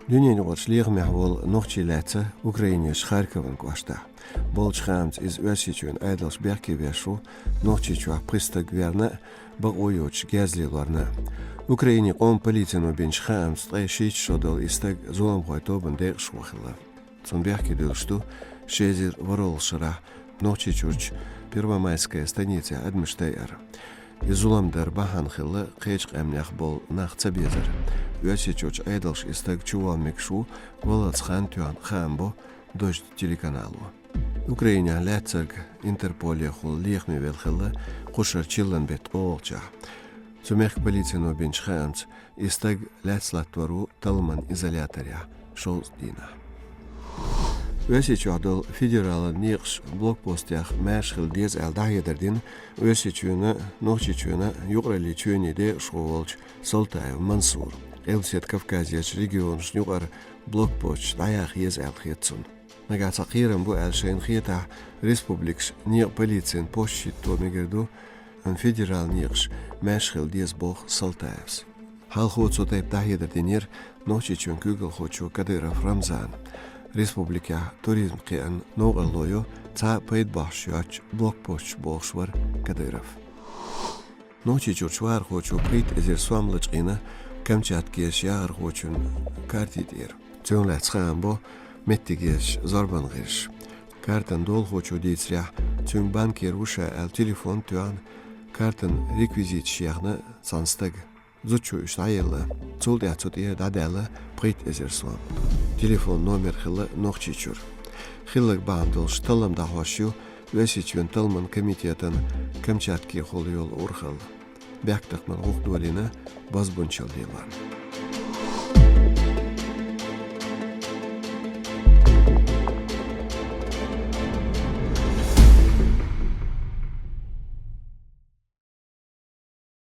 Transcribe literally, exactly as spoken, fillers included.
Дуьненаюкъарчу лехамехь волу нохчий лаьцна Украинерчу Харькован кӀоштахь. Болчу хаамца, иза Оьрсийчоьнан Ӏедалша бехке веш ву, Нохчийчохь пхи стаг верна а, бакъо йоцуш герз лелорна а. Украинин къоман полицино бинчу хаамца, ткъе шийтта шо долу и стаг зуламхойн тобанан декъашхо хилла. Цунна бехке дуьллуш ду ши эзар ворхӀалгӀачу шарахь Нохчийчуьрчу Первомайская станицехь адамаш тайар. И зулам дар бахьана хилла кхечу къаьмнех болу нах ца безар. Оьрсийчуьрчу Ӏедалша и стаг чувала мегаш ву валлалц хан тоьхна, хаам бо Дождь телеканало. Украинехь лаьцнарг Интерполехула лехаме велла хилла кху шарахь чиллан беттан оьшучохь. Цу мехкан полицино бинчу хаамца, и стаг лаьцна латтор ву талламан изоляторехь шовзткъа дийнахь. Оьрсийчохь долу федералан некъаш блокпостех маьрша хила деза аьлла дӀахьедар дина Оьрсийчоьнан, Нохчийчоьнан юкъараллин чоьнийн декъашхо волчу Салтаев Мансура. Къилбаседа Кавказерчу регионашна юкъара блокпосташ дӀаяха еза аьлла хета цунна. Нагахь цхьа кхерам бу аьлла шайна хетахь, республикаша некъан полицин пост хӀитто мегар ду, амма федералан некъаш маьрша хила деза, боху Салтаевс. Хьалхо цу тайпа дӀахьедар динера Нохчийчоьнан куьйгалхочо Кадыров Рамзана. Республикехь туризм кхиъна новкъарло йо цхьа а пайда бахьаш йоцучу блокпосташка, бохуш вара Кадыров. Нохчийчуьрчу вахархочо пхийтта эзар сом лачкъийна Камчаткерчу яхархочун карти тӀера. Цунах лаьцна хаам бо меттигерчу зорбанан гӀирсаша. Картан долахочо дийцарехь, цуьнга банкера ву ша аьлла телефон тоьхна, картан реквизиташ яьхна цхьана стага. Зудчо уьш дӀаелла. Цул тӀаьхьа цу тӀера дӀадаьлла пхийтта эзар сом. Телефон номер хилла Нохчийчуьра. Хилларг бахьана долуш таллам дӀахьош ю Оьрсийчоьнан талламан комитетан Камчаткехула йолу урхалла. Бехктакхаман гӀуллакх долийна бозбунчалла лелорна.